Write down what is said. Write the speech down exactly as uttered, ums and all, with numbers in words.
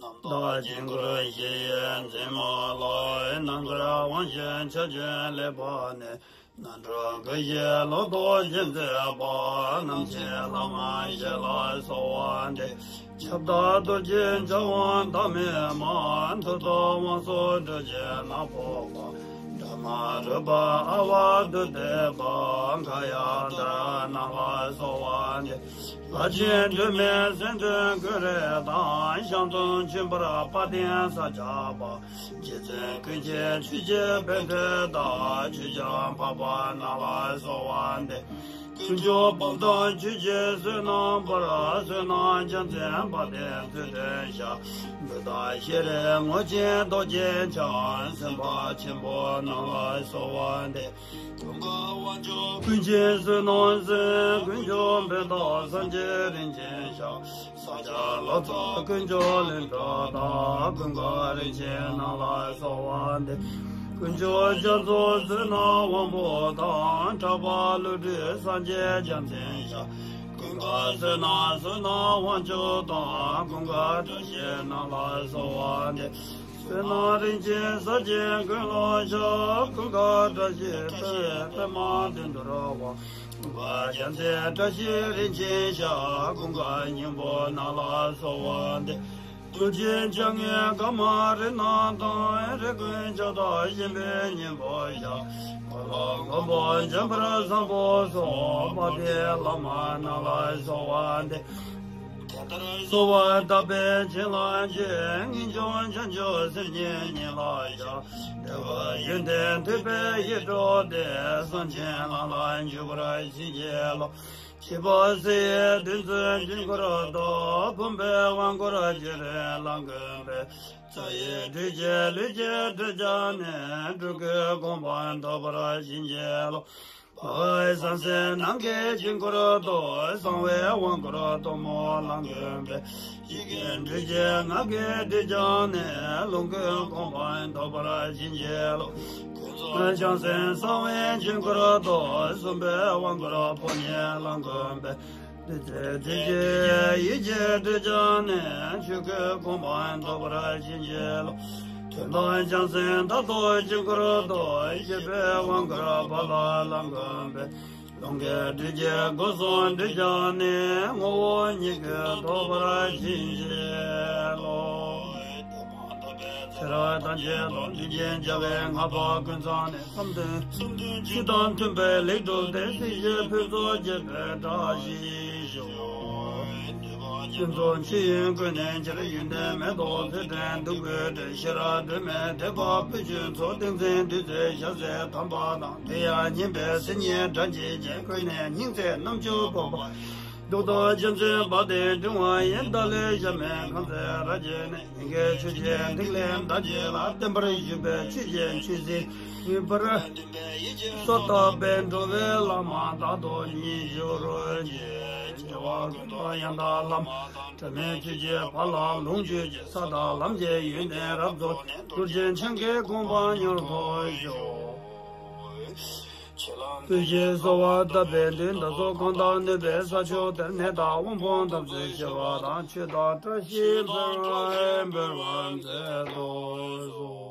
རྣམ་དག་དཀྱིལ་འཁོར་བཞི་ཡི་འཛིན་མ་ལ། རྣམ་དཀར་དབང་ཕྱུག་ཕྱག་མཆོག་ལེགས་པར་ནི། རྣམ་གྲོལ་སྐུ་བཞིའི་ལོ་ཏོག་བཞིན་མཛེས་པ། རྣམ་མཁྱེན་བླ་མ་ཞིག་ལ་གསོལ་བ་འདེབས། ཁྱབ་བདག་རྡོ་རྗེ་འཆང་དབང་བདག་མེད་མ། མཐུ་སྟོབས་དབང་ཕྱུག་སྤྲུལ་པའི་ནག་པོ་པ། ཌཱ་མ་རུ་པ་ཨ་ཝ་དྷཱུ་ཏི་པ། ཁ་ཡ་ཏ་ར་རྣམས་ལ་གསོལ་བ་འདེབས། ལྷ་ཆེན་སྒྲོལ་མའི་སེང་བདུན་ཀུན་རིག་དང་། ཞང་བཙུན་ཆོས་འཕགས་དཔལ་ལྡན་ས་སྐྱ་པ། རྗེ་བཙུན་ཀུན་མཁྱེན་ཆོས་ཀྱི་དཔལ་སྤྲུལ་དང་། ཆོས་རྒྱལ་འཕགས་པ་རྣམས་ལ་གསོལ་བ་འདེབས། དཀོན་མཆོག་དཔལ་དང་ཆོས་ཀྱི་བསོད་ནམས་འབར། བསོད་ནམས་རྒྱལ་མཚན་དཔལ་ལྡན་མཛོད་འདྲེན་ཞབས། བུ་དང་ཤེས་རིག་ངོར་ཆེན་རྡོ་རྗེ་འཆང་། སེམས་དཔའ་ཆེན་པོ་རྣམས་ལ་གསོལ་བ་འདེབས། ཀུན་དགའ་དབང་ཕྱུག་ཀུན་མཁྱེན་བསོད་ནམས་ཟིལ། དཀོན་མཆོག་དཔལ་དང་སངས་རྒྱས་རིན་ཆེན་ཞབས། ས་སྐྱ་ལོ་ཙཱ་དཀོན་མཆོག་ལྷུན་གྲུབ་དང་། ཀུན་དགའ་རིན་ཆེན་རྣམས་ལ་གསོལ་བ་འདེབས། དཀོན་མཆོག་རྒྱ་མཚོ་བསོད་ནམས་དབང་པོ་དང་། གྲགས་པ་བློ་གྲོས་སངས་རྒྱས་རྒྱལ་མཚན་ཞབས། ཀུན་དགའ་བསོད་ནམས་བསོད་ནམས་དབང་ཕྱུག་དང་། ཀུན་དགའ་བཀྲ་ཤིས་རྣམས་ལ་གསོལ་བ་འདེབས། བསོད་ནམས་རིན་ཆེན་ས་ཆེན་ཀུན་ལ་ཁྱབ། ཀུན་དགའ་བཀྲ་ཤིས་དཔལ་པདྨ་དུང་འདུས་དབང་། ཀུན་དགའ་རྒྱལ་མཚན་བཀྲ་ཤིས་རིན་ཆེན་ཞབས། ཀུན་དགའ་སྙིང་པོ་རྣམས་ལ་གསོལ་བ་འདེབས། ཀླུ་ཆེན་བྱ་ངན་དགའ་མ་རིགས་རྣམས་དང་། རིགས་ཀུན་ཕྱོགས་དང་གཤིན་པོའི་སྙིང་པོ་ཞབས། འཁོར་ལོ་མགོན་པོ་འཇམ་དཔལ་བཟང་པོ་སོགས། དཔལ་ལྡན་བླ་མ་རྣམས་ལ་གསོལ་བ་འདེབས། དེ་ལྟར་གསོལ་བ་བཏབ་པས་བྱིན་རླབས་ཆེ། ངེས་འབྱུང་བྱང་ཆུབ་སེམས་ཉིད་ཉིད་ལ་ཞབས། བདེ་བ་ཡོན་ཏན་ཐོད་པའི་ཡིད་འཕྲོག་སྟེ། གསང་ཆེན་ལམ་ལ་འཇུག་པར་བྱིན་གྱིས་རློབས། ཁྱད་པར་བསིལ་བའི་གདེང་ཚོགས་དཀྱིལ་འཁོར་དུ། ཕུང་པོའི་དབང་བསྐུར་ཅི་རིགས་ལ་བསྐུལ་བས། རྩ་བའི་སྦྲུལ་གྱི་ལུས་ཀྱི་སྤྲུལ་སྦྱངས་ནས། སྤྲུལ་སྐུའི་དགོངས་པ་ཐོབ་པར་བྱིན་གྱིས་རློབས། འཕགས་པའི་ཟང་ཟིང་ནམ་མཁའི་དཀྱིལ་འཁོར་དུ། གསང་བའི་དབང་བསྐུར་གཏུམ་མོ་ལ་བསྐུལ་བས། ཡི་གེ་འབྲུ་བརྒྱད་ངག་གི་སྒྲས་བསྐྱངས་ནས། ལོངས་སྐུའི་དགོངས་པ་ཐོབ་པར་བྱིན་གྱིས་རློབས། ཀུན་རྫོབ་བྱང་སེམས་གསང་བའི་དཀྱིལ་འཁོར་དུ། གསུམ་པའི་དབང་བསྐུར་ཕོ་ཉ་ལ་བསྐུལ་བས། བདུད་རྩི་བདུད་ཀྱི་ཡི་གེ་སྒྲས་བསྐྱངས་ནས། ཆོས་སྐུའི་དགོངས་པ་ཐོབ་པར་བྱིན་གྱིས་རློབས། དོན་དམ་བྱང་སེམས་རྟ་ཐོག་དཀྱིལ་འཁོར་དུ། བཞད་པའི་དབང་བསྐུར་ཕ་ལ་ལ་བསྐུལ་བས། ལོངས་སྐུའི་སྒྲུབ་བྱེད་སྒོ་གསུམ་སྒྲས་བསྐྱངས་ནས། ངོ་བོ་ཉིད་ཀྱིས་ཐོབ་པར་བྱིན་གྱིས་རློབས། ཚེ་རབས་ཐམས་ཅད་དུ་འདུལ་ཞིང་བྱ་བའི་སྔགས་པ་ཀུན་ཚང་ནས། བསམ་དོན་ཆོས་དང་མཐུན་པའི་ལེགས་གྲུབ་སྟེ། སྲིད་ཞིའི་ཕུན་ཚོགས་རྒྱས་པའི་བཀྲ་ཤིས་ཤོག། ཀུན་རྫོབ་མཆོད་ཡོན་ཀུན་ལྡན་ཕྱིར། ཡོན་ཏན་མེ་ཏོག་ཚེ་འདྲེན་བདུག་སྤོས་སྤྲས། ཤེས་རབ་སྒྲོན་མེ་ཐེག་པ་སྤོས་ཆུས་མཚོ། ཏིང་འཛིན་བདུད་རྩིའི་ཞལ་ཟས་དམ་པ་དང་། དེ་ཡང་སྙན་པའི་སིལ་སྙན་སྦྲང་རྩིས་བརྒྱན། ཀུན་ནས་སྙིང་བརྩེ་རྣམ་བཅུ་པོ་པ། གདུགས་དང་རྒྱལ་མཚན་དཔལ་ལྡན་ཕྲེང་བ་ཡིས། བདག་ལས་གཞན་མེད་གང་ཚེ་རབ་བརྒྱུད་ནས། སྙིང་གའི་ཆོས་ཀྱི་ཐིག་ལེ་བདག་གཅིག་ལ། བརྟན་པར་བཞུགས་པའི་ཆོས་ཀྱི་ཆུ་འཛིན་ངེས་པར་གསོས་བཏབ་པས། འགྲོ་བའི་བླ་མ་དག་ཏུ་ཉིད་གྱུར་ཅིག། སྐྱེ་བ་ཀུན་ཏུ་ཡང་དག་བླ་མ་དང་། འབྲལ་མེད་ཆོས་ཀྱི་ཕ་ལ་ལོངས་སྤྱོད་ཅིང་། ས་དང་ལམ་གྱི་ཡོན་ཏན་རབ་རྫོགས་ནས། རྡོ་རྗེ་འཆང་གི་དགོངས་པ་མྱུར་ཐོབ་ཤོག། བདུད་བཞིའི་གསོལ་བ་བཏབ་པའི་མཐུས། བདག་སོགས་གང་དག་གནོད་པའི་ས་ཕྱོགས་དེར། ནད་དང་དབང་ཕུང་འཐབ་རྩོད་ཞི་བ་དང་། ཆོས་དང་བཀྲ་ཤིས་འཕེལ་བར་འབུལ་བར་མཛད་དུ་གསོལ།